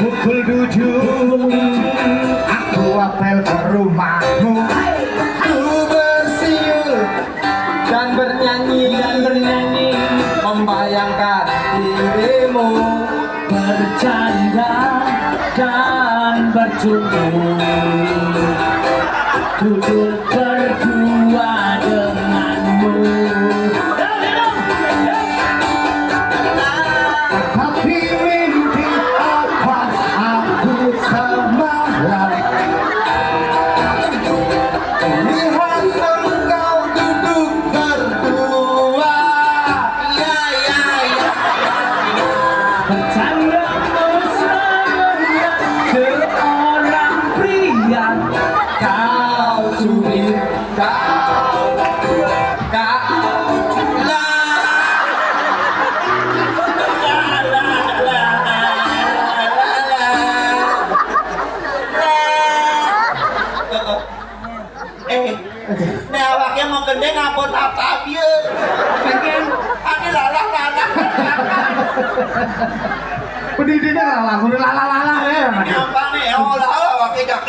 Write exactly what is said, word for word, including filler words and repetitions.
Pukul tujuh, aku apel ke rumahmu. Ku bersiul dan bernyanyi, dan bernyanyi, membayangkan dirimu, bercanda dan bercumbu, duduk berdua denganmu. Tapi mimpi apa aku semalam? Lihat engkau duduk berdua. Ya, ya, ya, ya, ya. Bercanda mesranya seorang pria. Kau curi, kau, kau, la, la, la, la, la, la. Eh, nek awake mau gendeng apa tatap ya? Ade lalah-lalah. Pendidiknya lalah, udah lalah-lalah ya. Apa nih? Ya Allah, awake jak